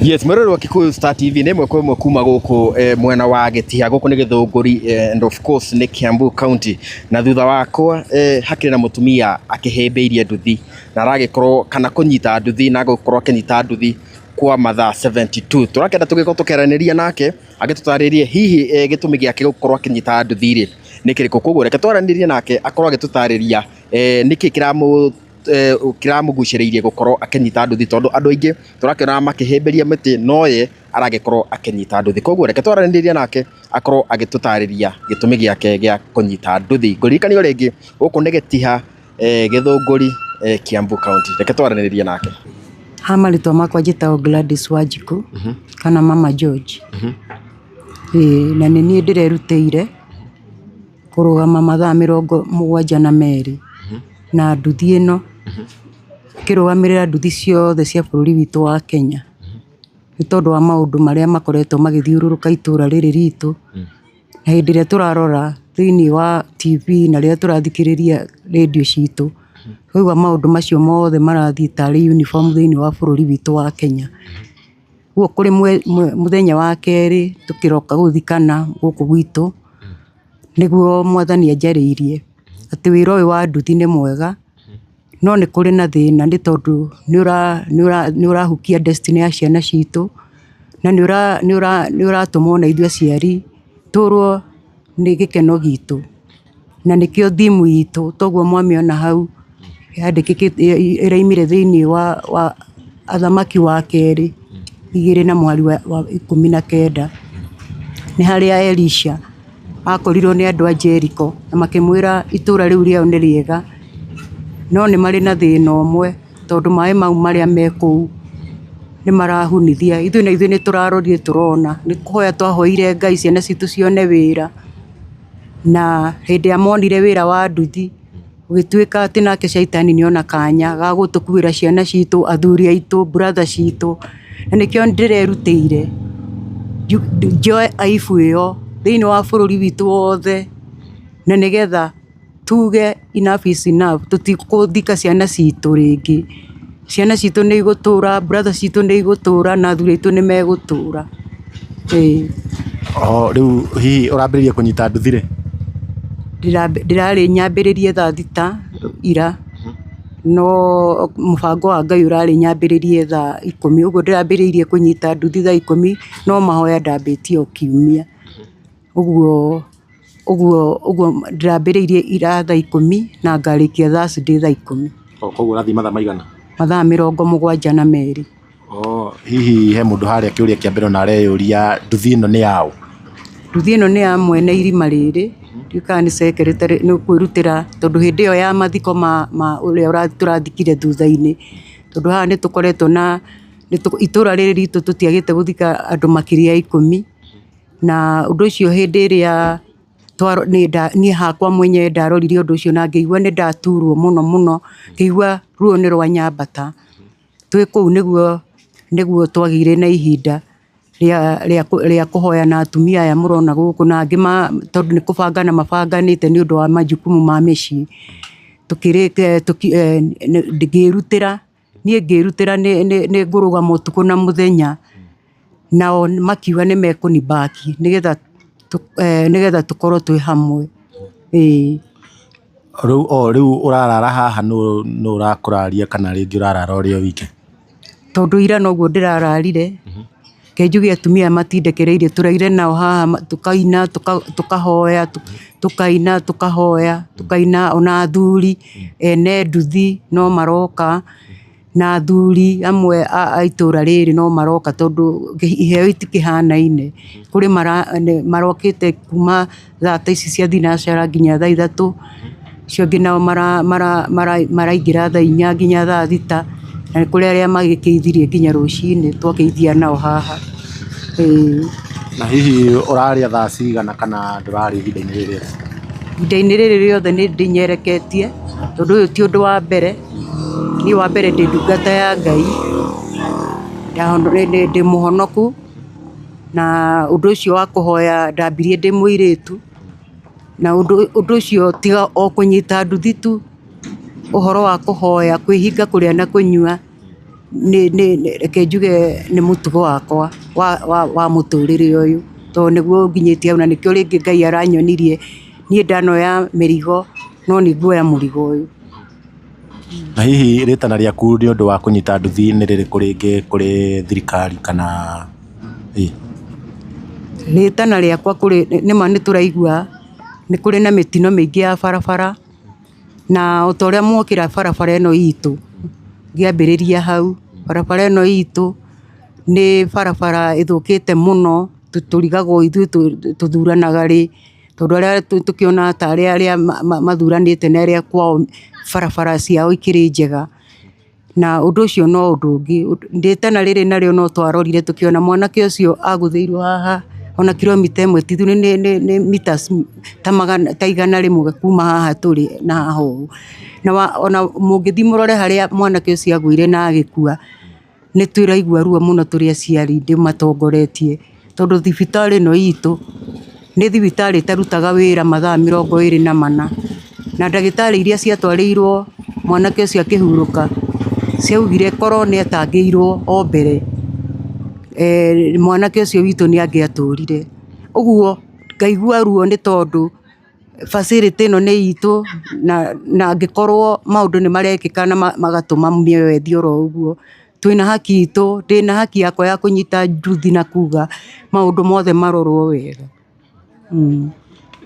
Yes, mwĩroreri wa Kikuyu Star TV nĩ ĩmwe kwa ĩmwe kuma gũkũ mwena wa Gĩtiha, gũkũ nĩ Gĩthũngũri and of course nĩ Kiambu County. Na thutha wakwa hakĩrĩ na mũtumia akĩhĩmbĩirie nduthi na aragĩkorwo kana kũnyita nduthi na gũkorwo akĩnyita nduthi kwa mathaa 72. Tũrakĩenda tũgĩkorwo tũkĩaranĩria nake agĩtũtarĩrie hihi gĩtũmi gĩake gũkorwo akĩnyita nduthi rĩ nĩ kĩrĩkũ. Koguo reke twaranĩrie nake akorwo agĩtũtarĩria nĩkĩ kĩramũ kĩramũgucĩrĩirie gũkorwo akĩnyita nduthi, tondũ andũ aingĩ tũrakĩona makĩhĩmbĩria mĩtĩ no ye aragĩkorwo akĩnyita nduthi. Koguo reke twaranĩrie nake akorwo agĩtũtarĩria gĩtũmi gĩake gĩa kũnyita nduthi. Ngũririkania o rĩngĩ gũkũ nĩ Gĩtiha, Gĩthũngũri, Kiambu County. Reke twaranĩrie nake. Ha marĩtwa makwa njĩtagwo Gladys Wanjikũ kana Mama George. Ĩĩ na nĩ niĩ ndĩrerutĩire kũrũgama mathaa 72 na nduthi ĩno, ngĩrũgamĩrĩra nduthi ciothe cia bũrũri witũ wa Kenya, nĩ tondũ wa maũndũ marĩa makoretwo magĩthiũrũrũka itũra rĩrĩ ritũ, na hĩndĩ ĩrĩa tũrarora thĩiniĩ wa TV na rĩrĩa tũrathikĩrĩria rĩndiũ citũ, tũraigua maũndũ macio mothe marathiĩ tarĩ uniform thĩiniĩ wa bũrũri witũ wa Kenya. Ũguo kũrĩ mũthenya wa kerĩ tũkĩroka gũthikana gũkũ gwitũ, nĩguo mwathani anjarĩirie atĩ wĩra ũyũ wa nduthi nĩ mwega, no nĩ kũrĩ na thĩna nĩ tondũ nĩ ũrahukia destiny ya ciana citũ, na nĩ ũratũma ona ithuĩ aciari tũrwo nĩ gĩkeno gitũ, na nĩkĩo theme itũ toguo mwamĩona hau ĩraumire thĩiniĩ wa Athamaki wa kerĩ 2 na mũhari wa 19, nĩ harĩa Elisha akorirwo nĩ andũ a Jeriko na makĩmwĩra itũra rĩu rĩao nĩ rĩega, no nĩ marĩ na thĩna ũmwe tondũ maĩ mau marĩa me kũu nĩ marahunithia. Ithuĩ na ithuĩ nĩ tũrarorire tũrona, nĩ kũhoya twahoire Ngai ciana citũ cione wĩra, na hĩndĩ ĩrĩa monire wĩra wa nduthi, gũgĩtuĩka atĩ nake caitani nĩ ona kanya ga gũtũkuĩra ciana citũ, athuri aitũ, brother citũ, na nĩkĩo ndĩrerutĩire njoe aibu ĩyo thĩiniĩ wa bũrũri witũ wothe, na nĩgetha tuge enough is enough, tũtigũthika ciana citũ rĩngĩ. Ciana citũ nĩ igũtũra, brother citũ nĩ igũtũra na athuri aitũ nĩ megũtũra. Ĩĩ. O rĩu hihi ũrambĩrĩria kũnyita nduthi rĩ? Ndĩrarĩ nyambĩrĩrie thaa 6 ira, no mũbango wa Ngai ũrarĩ nyambĩrĩrie thaa 10, ũguo ndĩrambĩrĩirie kũnyita nduthi thaa 10, no mahoya ndambĩtie o kiumia. Ũguo ũguo ũguo ndĩrambĩrĩirie ira thaa 10 na ngarĩkia Thursday thaa 10. Koguo ũrathiĩ mathaa maigana? Mathaa 72. Oh, hihi he mũndũ harĩa kĩũria kĩa mbere ona areyũria nduthi ĩno nĩ yaũ? Nduthi ĩno nĩ ya mwene irima rĩrĩ, ndiũĩ kana nĩ secretary nĩ kwĩrutĩra tondũ hĩndĩ ĩyo ya mathiko ma ũrĩa tũrathikire thutha-inĩ, tondũ haha nĩ tũkoretwo na itũra rĩrĩ ritũ tũtiagĩte gũthika andũ makĩria ya 10, na ũndũ ũcio hĩndĩ ĩrĩa niĩ hakwa mwenyewe ndarorire ũndũ ũcio na ngĩigua nĩ ndaturwo mũno mũno, ngĩigua ruo nĩ rwanyambata. Twĩ kũu nĩguo twagĩire na ihinda rĩa kũhoya na atumia aya mũrona gũkũ na angĩ tondũ nĩ kũbangana mabanganĩte nĩ ũndũ wa majukumu ma mĩciĩ. Ngĩrutĩra, niĩ ngĩrutĩra nĩ ngũrũgama ũtukũ na mũthenya, nao makiuga nĩ mekũni back nĩgetha tũkorwo twĩ hamwe, ĩĩ. Rĩu o rĩu ũrarara haha nũ ũrakũraria kana rĩngĩ ũrarara ũrĩ o wike? Tondũ ira noguo ndĩrararire, reke njuge atumia aya matindekereirie, tũraire nao haha tũkaina, tũkahoya, tũkaina, tũkahoya, tũkaina, ona athuri ene nduthi no maroka, na athuri amwe a itũra rĩrĩ no maroka tondũ iheo itikĩhanaine. Kũrĩ marokĩte kuma thaa ta ici cia thinacara nginya thaa 3, acio angĩ nao maraingĩra thaa 4 nginya thaa 6, na nĩ kũrĩ arĩa magĩkĩithirie nginya rũcinĩ twakĩithia nao haha, ĩĩ. Na hihi ũrarĩa thaa cigana kana ndũrarĩa ihinda-inĩ rĩrĩ rĩothe? Ihinda-inĩ rĩrĩ rĩothe nĩ ndĩnyereketie, tondũ ũyũ ti ũndũ wa mbere, niĩ wa mbere ndĩ ndungata ya Ngai, ndĩ mũhonoku, na ũndũ ũcio wa kũhoya ndambirie ndĩ mũirĩtu, na ũndũ ũcio tiga o kũnyita nduthi tu, ũhoro wa kũhoya, kwĩhinga kũrĩa na kũnyua, Nĩ reke njuge nĩ mũtugo wakwa wa mũtũrĩre ũyũ, tondũ nĩguo ũnginyĩtie hau na nĩkĩo rĩngĩ Ngai aranyonirie niĩ ndanoya mĩrigo no nĩ nguoya mũrigo ũyũ. Na hihi rĩtana rĩaku nĩ ũndũ wa kũnyita nduthi nĩ rĩrĩkũ rĩngĩ kũrĩ thirikari kana ĩ? Rĩtana rĩakwa kũrĩ, nĩma nĩ tũraigua nĩ kũrĩ na mĩtino mĩingĩ ya barabara, na o ta ũrĩa mwokĩra barabara ĩno itũ, ngĩambĩrĩria hau, barabara ĩno itũ nĩ barabara ĩthũkĩte mũno, tũrigagwo ithuĩ tũthuranaga rĩ, tondũ arĩa tũkĩonaga tarĩ arĩa mathuranĩte nĩ arĩa kwao barabara ciao ikĩrĩ njega. Na ũndũ ũcio no ũndũ ũngĩ, rĩtana rĩrĩ narĩo no twarorire tũkĩona mwanake ũcio agũthĩirwo haha ona kiromita ĩmwe ti nĩ meters ta 100 kuma haha tũrĩ na haha ũũ. Na ona mũngĩthiĩ mũrore harĩa mwanake ũcio agũire na agĩkua, Nĩ tũraigua ruo mũno tũrĩ aciari ndĩmatongoretie, tondũ thibitarĩ ĩno itũ nĩ thibitarĩ ĩtarutaga wĩra mathaa 24, na ndagĩtarĩ iria ciatwarĩirwo mwanake ũcio akĩhurũka, ciaugire korwo nĩ atangĩirwo o mbere, mwanake ũcio witũ nĩ angĩatũrire. Ũguo ngaigua ruo nĩ tondũ facility ĩno nĩ itũ na angĩkorwo maũndũ nĩ marekĩka na magatũma mĩoyo ĩthiĩ oro ũguo, twĩna haki itũ, ndĩna haki yakwa ya kũnyita nduthi na kuga maũndũ mothe marorwo wega.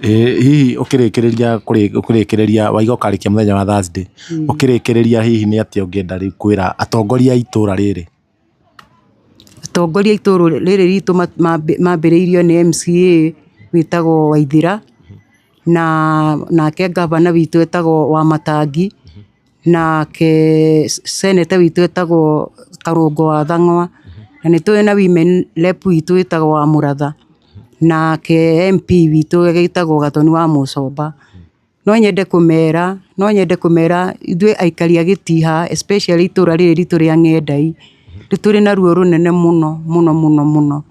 Hihi ũkĩrĩkĩrĩria ũkĩrĩkĩrĩria waiga ũkarĩkia mũthenya wa Thursday, ũkĩrĩkĩrĩria hihi nĩ atĩa ũngĩenda rĩu kwĩra atongoria a itũra rĩrĩ? Atongoria a itũra rĩrĩ ritũ mambĩrĩirio nĩ MCA wĩtagwo Waithĩra, na nake ngabana witũ etagwo Wamatangi, nake seneta witũ etagwo Karũngũ wa Thang'wa, na nĩ tũrĩ na women rep witũ wĩtagwo Wamũratha, nake MP witũ wĩtagwo Gathoni wa Mũcomba. No nyende kũmera, no nyende kũmera ithuĩ aikari a Gĩtiha especially itũra rĩrĩ ritũ rĩa Ng'endai, nĩ tũrĩ na ruo rũnene mũno mũno mũno mũno,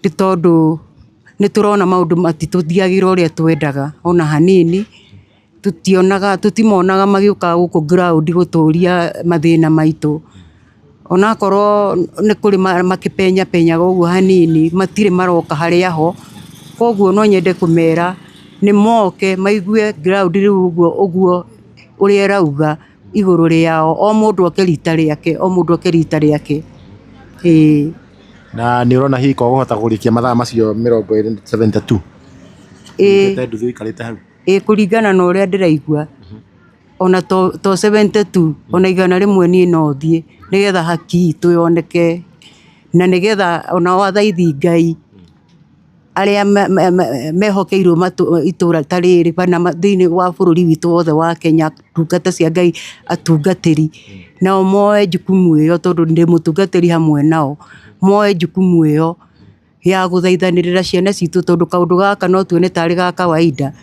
nĩ tondũ nĩ tũrona maũndũ matitũthiagĩra ũrĩa twendaga ona hanini, tũtionaga tũtimonaga magĩũka gũkũ ground gũtũria mathĩna maitũ. Onakorwo nĩ kũrĩ makĩpenyapenyaga ũguo hanini, matirĩ maroka harĩa ho, koguo no nyende kũmera nĩ moke maigue ground rĩu ũguo ũguo ũrĩa ĩrauga igũrũ rĩao, o mũndũ oke rita rĩake, o mũndũ oke rita rĩake, ĩĩ. Na nĩ ũrona hihi ũkũhota kũrĩkia mathaa macio 20 72? Ĩĩ. Ũnyitĩte nduthi ũikarĩte hau? Ĩĩ kũringana na ũrĩa ndĩraigua. Ona to 72 ona 100 niĩ no thiĩ nĩgetha haki itũ yoneke na nĩgetha onao athaithi Ngai arĩa mehokeirwo itũra ta rĩrĩ kana thĩinĩ wa bũrũri witũ wothe wa Kenya, ndungata cia Ngai atungatĩri, nao moe jukumu ĩyo tondũ ndĩ mũtungatĩri hamwe nao, moe jukumu ĩyo. Ya gũthaithanĩrĩra ciana citũ tondũ kaũndũ gaka no tuone tarĩ ga kawaida,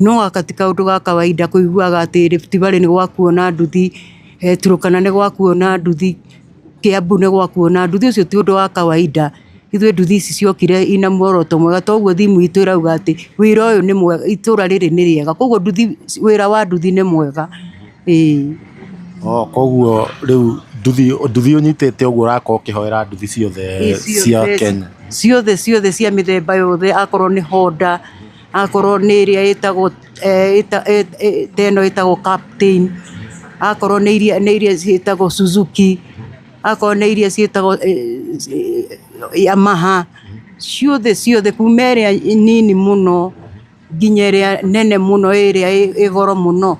no gaka ti kaũndũ ga kawaida kũiguaga atĩ Rift Valley nĩ gwakuo na nduthi, Turkana nĩ gwakuo na nduthi, Kiambu nĩ gwakuo na nduthi, ũcio ti ũndũ wa kawaida. Ithuĩ nduthi ici ciokire ina muoroto mwega toguo theme itũ ĩrauga atĩ wĩra ũyũ nĩ mwega, itũra rĩrĩ nĩ rĩega, koguo nduthi, wĩra wa nduthi nĩ mwega, ĩĩ. Oh, koguo rĩu nduthi nduthi ũnyitĩte ũguo ũrakorwo ũkĩhoera nduthi ciothe cia Kenya. Ciothe ciothe cia mĩthemba yothe akorwo nĩ Honda, akorwo nĩ ĩrĩa ĩtagwo ta ĩno ĩtagwo Captain, akorwo nĩ iria nĩ iria ciĩtagwo Suzuki, akorwo nĩ iria ciĩtagwo Yamaha, ciothe ciothe kuma ĩrĩa nini mũno nginya ĩrĩa nene mũno ĩrĩa ĩ goro mũno,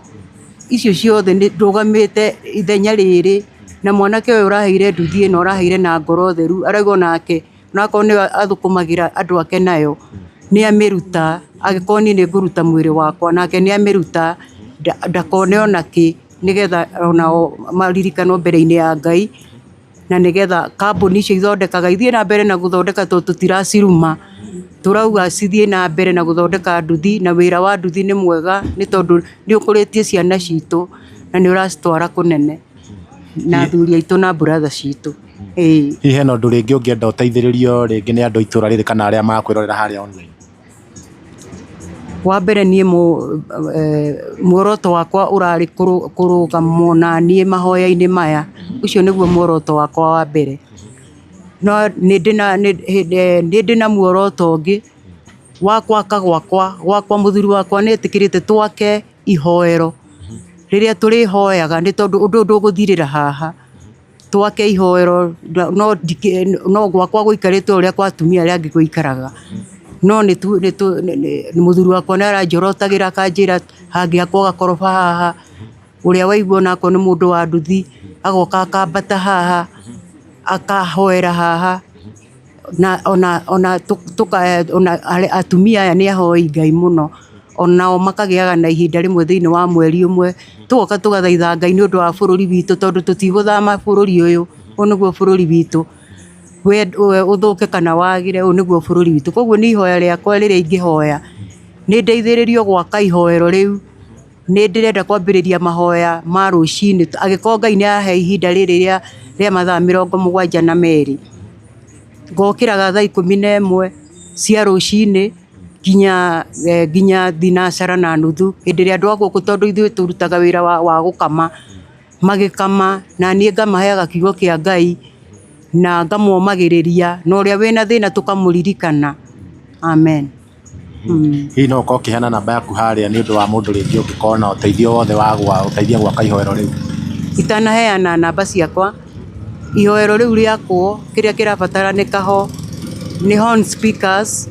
icio ciothe ndũgamĩte ithenya rĩrĩ, na mwanake ũyũ ũraheire nduthi ĩno araheire na ngoro theru, arauga onake onakorwo nĩwe athũkũmagĩra andũ ake nayo, nĩ amĩruta, angĩkorwo niĩ nĩ ngũruta mwĩrĩ wakwa, nake nĩ amĩruta ndakone ona kĩ, nĩgetha onao maririkanwo mbere-inĩ ya Ngai. Na nĩgetha kambuni icio ithondekaga ithiĩ na mbere na gũthondeka tondũ tũtiraciruma. Tũrauga cithiĩ na mbere na gũthondeka nduthi na wĩra wa nduthi nĩ mwega nĩ tondũ nĩ ũkũrĩtie ciana citũ na nĩ ũracitwara kũnene na athuri aitũ na brother citũ. Ĩĩ. Hihi hena ũndũ rĩngĩ ũngĩenda ũteithĩrĩrio rĩngĩ nĩ andũ a itũra rĩrĩ kana arĩa marakwĩrorera harĩa online? Wa mbere niĩ muoroto wakwa ũrarĩ kũrũgamwo na niĩ mahoya-inĩ maya, ũcio nĩguo muoroto wakwa wa mbere. No nĩ ndĩ na muoroto ũngĩ wa gwaka gwakwa, gwakwa mũthuri wakwa nĩ etĩkĩrĩte twake ihoero rĩrĩa tũrĩhoyaga nĩ tondũ ũndũ ũyũ ndũgũthirĩra haha. Twake ihoero no gwakwa gũikarĩte ũrĩa kwa atumia arĩa angĩ gũikaraga. No mũthuri wakwa nĩ aranjorotagĩra akanjĩra hangĩakwo gakoroba haha, ũrĩa waigua onakorwo nĩ mũndũ wa nduthi agoka akambata haha, akahoera haha. Na ona ona ona atumia aya nĩ ahoi Ngai mũno, onao makagĩaga na ihinda rĩmwe thĩinĩ wa mweri ũmwe, tũgoka tũgathaitha Ngai nĩ ũndũ wa bũrũri witũ tondũ tũtigũthama bũrũri ũyũ, ũyũ nĩguo bũrũri witũ, ũthũke kana wagĩre, ũyũ nĩguo bũrũri witũ. Koguo niĩ ihoya rĩakwa rĩrĩa ingĩhoya, nĩ ndeithĩrĩrio gwaka ihoero rĩu, nĩ ndĩrenda kwambĩrĩria mahoya ma rũcinĩ, angĩkorwo Ngai nĩ ahe ihinda rĩrĩ rĩa mathaa 72, ngokĩraga thaa 11 cia rũcinĩ nginya 6:30, hĩndĩ ĩrĩa andũ a gũkũ tondũ ithuĩ tũrutaga wĩra wa gũkama, magĩkama na niĩ ngamaheaga kiugo kĩa Ngai na ngamomagĩrĩria na ũrĩa wĩna thĩna tũkamũririkana. Amen. Hihi no ũkorwo ũkĩheana namba yaku harĩa nĩ ũndũ wa mũndũ rĩngĩ ũngĩkorwo na ũteithio wothe wa gũteithia gwaka ihoero rĩu? Itanaheana namba ciakwa, ihoero rĩu rĩakwo kĩrĩa kĩrabataranĩka ho nĩ horn speakers,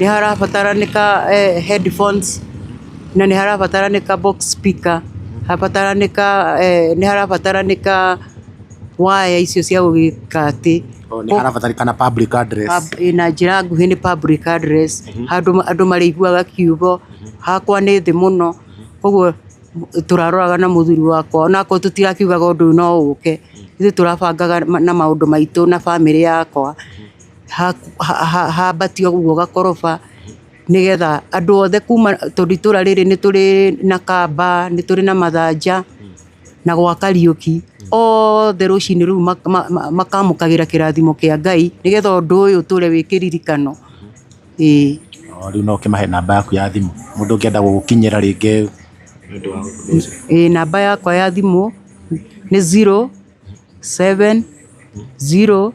nĩ harabataranĩka headphones, na nĩ harabataranĩka box speaker, habataranĩka nĩ harabataranĩka waya icio cia gũgĩka atĩ. Nĩ harabatarĩkana public address. Na njĩra nguhĩ nĩ public address, handũ andũ marĩiguaga kiugo, hakwa nĩ thĩ mũno, koguo tũraroraga na mũthuri wakwa, onakorwo tũtirakiugaga ũndũ ũyũ no ũke, ithuĩ tũrabangaga na maũndũ maitũ na bamĩrĩ yakwa, hambatio ũguo gakoroba, nĩgetha andũ othe kuma, tondũ itũra rĩrĩ nĩ tũrĩ na Kamba, nĩ tũrĩ na Mathanja, na gwa Kariũki, othe rũcinĩ rũu makamũkagĩra kĩrathimo kĩa Ngai, nĩgetha ũndũ ũyũ ũtũre wĩ kĩririkano. Ĩĩ. Rĩu no ũkĩmahe namba yaku ya thimũ, mũndũ ũngĩenda gũgũkinyĩra rĩngĩ nĩ ũndũ wa ũndũ ũcio. Ĩĩ, namba yakwa ya thimũ nĩ 0 7 0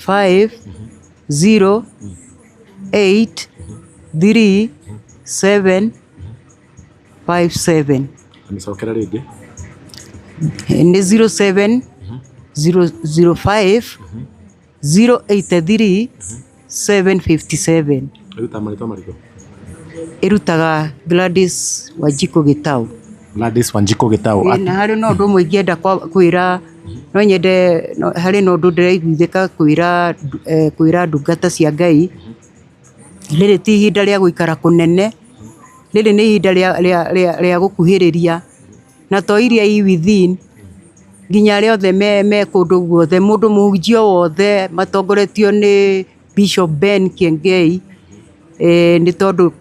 5 0 8 3 7 5 7. Mĩcokere rĩngĩ. Nĩ 0 7 0 0 5 0 8 3 7 57. Ĩrutaga marĩtwa marĩkũ? Ĩrutaga Gladys Wanjikũ Gĩtaũ. Gladys Wanjikũ Gĩtaũ. Na harĩ na ũndũ ũmwe ingĩenda kwĩra, no nyende, harĩ na ũndũ ndĩraiguithĩka kwĩra ndungata cia Ngai, rĩrĩ ti ihinda rĩa gũikara kũnene, rĩrĩ nĩ ihinda rĩa gũkuhĩrĩria, na to iria i within, nginya arĩa othe me kũndũ guothe, mũndũ mũhunjia wothe matongoretio nĩ Bishop Ben Kiengei, nĩ tondũ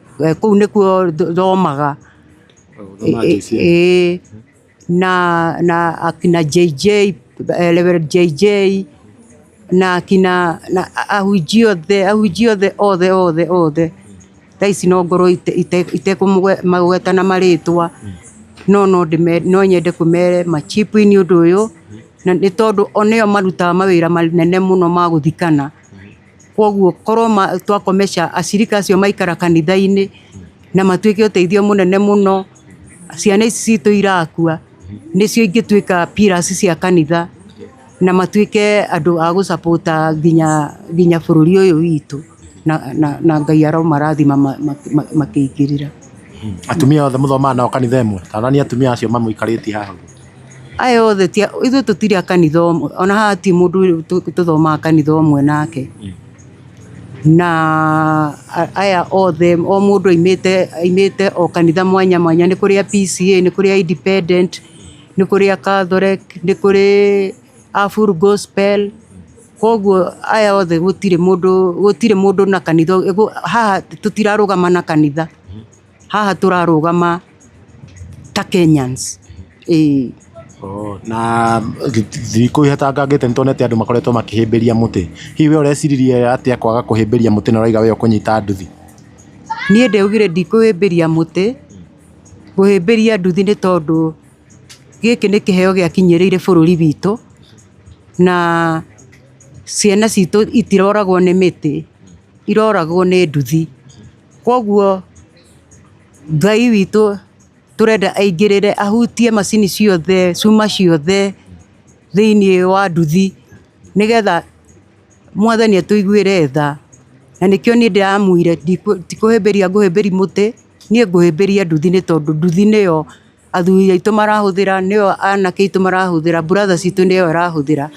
kũu nĩkuo thomaga. Ĩĩ, na akina JJ, Reverend JJ, na akina na ahunjia othe, ahunjia othe othe othe othe. Thaa ici no ngorwo itekũmagweta na marĩtwa, no no nyende kũmere machipu-inĩ ũndũ ũyũ, na nĩ tondũ o nĩo marutaga mawĩra manene mũno ma gũthikana. Koguo korwo twakomesha acirika acio maikara kanitha-inĩ na matuĩke ũteithio mũnene mũno, ciana ici citũ irakua nĩcio ingĩtuĩka pillars cia kanitha na matuĩke andũ a gũ support nginya bũrũri ũyũ witũ, na Ngai aromarathima makĩingĩrĩra. Atumia othe mũthomaga nao kanitha ĩmwe? Kana nĩ atumia acio mamũikarĩtie haha? Aya othe ithuĩ tũtirĩ a kanitha ũmwe, ona haha hatirĩ mũndũ tũthomaga kanitha ũmwe nake. Na aya othe o mũndũ aimĩte o kanitha mwanya mwanya, nĩ kũrĩ a PCEA, nĩ kũrĩ a Independent, nĩ kũrĩ a Catholic, nĩ kũrĩ a Full Gospel, koguo aya othe gũtirĩ mũndũ na kanitha, haha tũtirarũgama na kanitha, haha tũrarũgama ta Kenyans. Ĩĩ. Na thikũ ihetangangĩte nĩ tuonete andũ makoretwo makĩhĩmbĩria mũtĩ. Hihi we ũreciririe atĩa kwaga kũhĩmbĩria mũtĩ na ũrauga we ũkũnyita nduthi? Niĩ ndaugire ndikũhĩmbĩria mũtĩ, ngũhĩmbĩria nduthi nĩ tondũ gĩkĩ nĩ kĩheo gĩakinyĩrĩire bũrũri witũ, na ciana citũ itiroragwo nĩ mĩtĩ, iroragwo nĩ nduthi. Koguo Ngai witũ tũrenda aingĩrĩre ahutie macini ciothe, cuma ciothe thĩiniĩ wa nduthi, nĩgetha Mwathani atũiguĩre tha. Na nĩkĩo niĩ ndĩramwĩrire ti kũhĩmbĩria ngũhĩmbĩria mũtĩ, niĩ ngũhĩmbĩria nduthi nĩ tondũ nduthi nĩyo athuri aitũ marahũthĩra, nĩyo anake aitũ marahũthĩra, brother citũ nĩyo ĩrahũthĩra,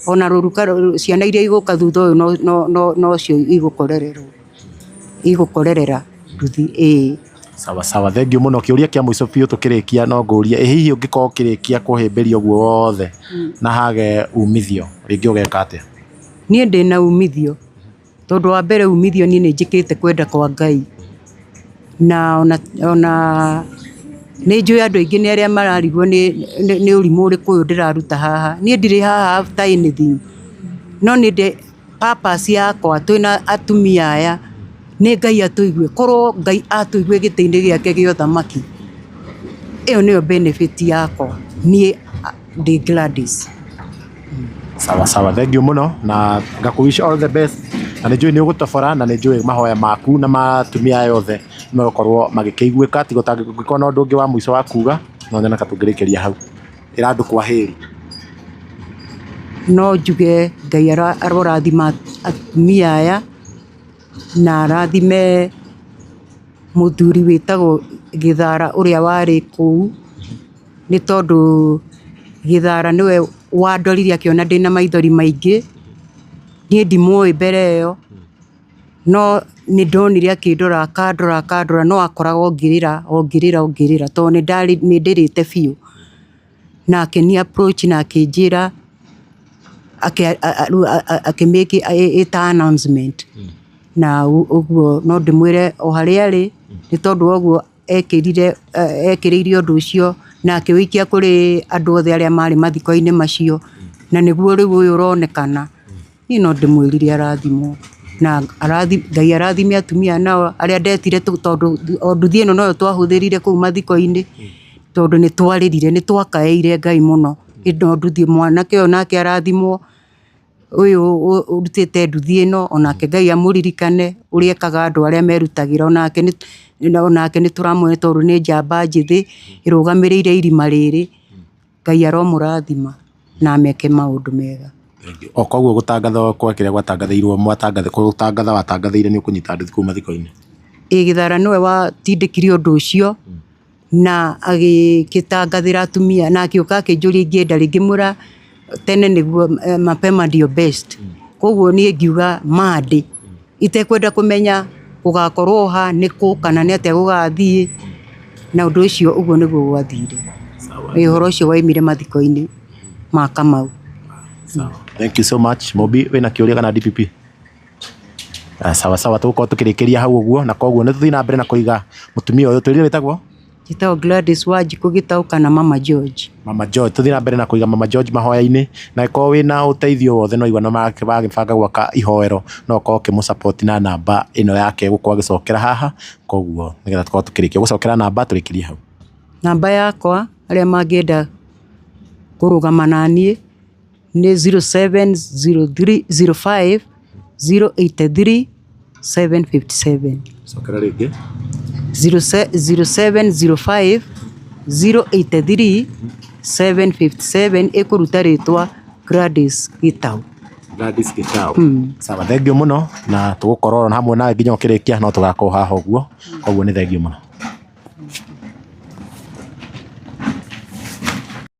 ona rũruka ciana iria igũka thutha ũyũ nocio igũkorererwo, igũkorerera nduthi ĩĩ. Sawa sawa, thengiũ mũno. Kĩũria kĩa mũico biũ tũkĩrĩkia no ngũrie, ĩ hihi ũngĩkorwo ũkĩrĩkia kũhĩmbĩria ũguo wothe na hage umithio, rĩngĩ ũgeka atĩa? Niĩ ndĩna umithio, tondũ wa mbere umithio niĩ nĩ njĩkĩte kwenda kwa Ngai, na ona nĩ njũĩ andũ aingĩ nĩ arĩa mararigwo nĩ ũrimũ ũrĩkũ ũyũ ndĩraruta haha. Niĩ ndirĩ haha after anything, no nĩ ndĩ purpose yakwa twĩna atumia aya nĩ Ngai atũigue, korwo Ngai atũigue gĩtĩ-inĩ gĩake gĩa ũthamaki, ĩyo nĩyo benefit yakwa niĩ ndĩ Gladys. Sawa sawa, thengiũ mũno na ngakũ wish all the best, na nĩ njũĩ nĩ ũgũtobora na nĩ njũĩ mahoya maku na ma atumia aya othe nĩ megũkorwo magĩkĩiguĩka, tiga ũtangĩkorwo na ũndũ ũngĩ wa mũico wa kuga, no nyone ta tũngĩrĩkĩria hau. Ĩra andũ kwa heri. No njuge Ngai arorathima atumia aya na arathime mũthuri wĩtagwo Gĩthara ũrĩa warĩ kũu, nĩ tondũ Gĩthara nĩwe wandorire akĩona ndĩna maithori maingĩ, niĩ ndimũĩ mbere ĩyo, no nĩ ndonire akĩndora akandora akandora no akoraga o ngĩrĩra o ngĩrĩra o ngĩrĩra tondũ nĩ ndĩrĩte biũ. Na akĩni approach na akĩnjĩra akĩ make ĩ ta announcement. Na ũguo no ndĩmwĩre o harĩa arĩ nĩ tondũ wa ũguo ekĩrire ekĩrĩire ũndũ ũcio na akĩũikia kũrĩ andũ othe arĩa marĩ mathiko-inĩ macio, na nĩguo rĩu ũyũ ũronekana. Niĩ no ndĩmwĩrire arathimwo na Ngai arathime atumia aya nao arĩa ndetire tondũ o nduthi ĩno noyo twahũthĩrire kũu mathiko-inĩ, tondũ nĩ twarĩrire, nĩ twakaĩire Ngai mũno. Ĩno nduthi mwanake ũyũ nake arathimwo, ũyũ ũrutĩte nduthi ĩno onake Ngai amũririkane ũrĩa ekaga andũ arĩa merutagĩra onake nĩ tũramwona tondũ nĩ njamba njĩthĩ ĩrũgamĩrĩire irima rĩrĩ, Ngai aromũrathima na ameke maũndũ mega. O koguo gũtangatha kwa kĩrĩa gwatangathĩirwo gũtangatha watangathĩire nĩ ũkũnyita nduthi kũu mathiko-inĩ? Ĩĩ Gĩthara nĩwe watindĩkire ũndũ ũcio na agĩgĩtangathĩra atumia na agĩũka akĩnjũria ingĩenda rĩ, ngĩmwĩra tene nĩguo mapema ndio best. Koguo niĩ ngiuga Monday itekwenda kũmenya gũgakorwo ha, nĩ kũ, kana nĩ atĩa gũgathiĩ, na ũndũ ũcio ũguo nĩguo gwathire. Ĩĩ ũhoro ũcio waumire mathiko-inĩ ma Kamau. Thank you so much. Mũmbi wĩna kĩũria kana DPP? Sawa sawa, tũgũkorwo tũkĩrĩkĩria hau ũguo, na koguo nĩ tũthiĩ na mbere na kũiga mũtumia ũyũ twĩrire wĩtagwo? Njĩtagwo Gladys Wanjikũ Gĩtaũ kana Mama George. Mama George, tũthiĩ na mbere na kũiga Mama George mahoya-inĩ, na angĩkorwo wĩna ũteithio wothe no igua nĩ maragĩbanga gwaka ihoero, no ũkorwo ũkĩmũ support na namba ĩno yake ĩgũkorwo agĩcokera haha, koguo nĩgetha tũkorwo tũkĩrĩkia. Ũgũcokera namba tũrĩkĩrie hau. Namba yakwa arĩa mangĩenda kũrũgama naniĩ nĩ 0703 05 083 757. Cokera rĩngĩ. 0705 083 757 ĩkũruta rĩtwa Gladys Gĩtaũ. Gladys Gĩtaũ. Sawa, thengiũ mũno na tũgũkorwo hamwe nawe nginya ũkĩrĩkia no tũgakorwo haha ũguo, koguo nĩ thengiũ mũno.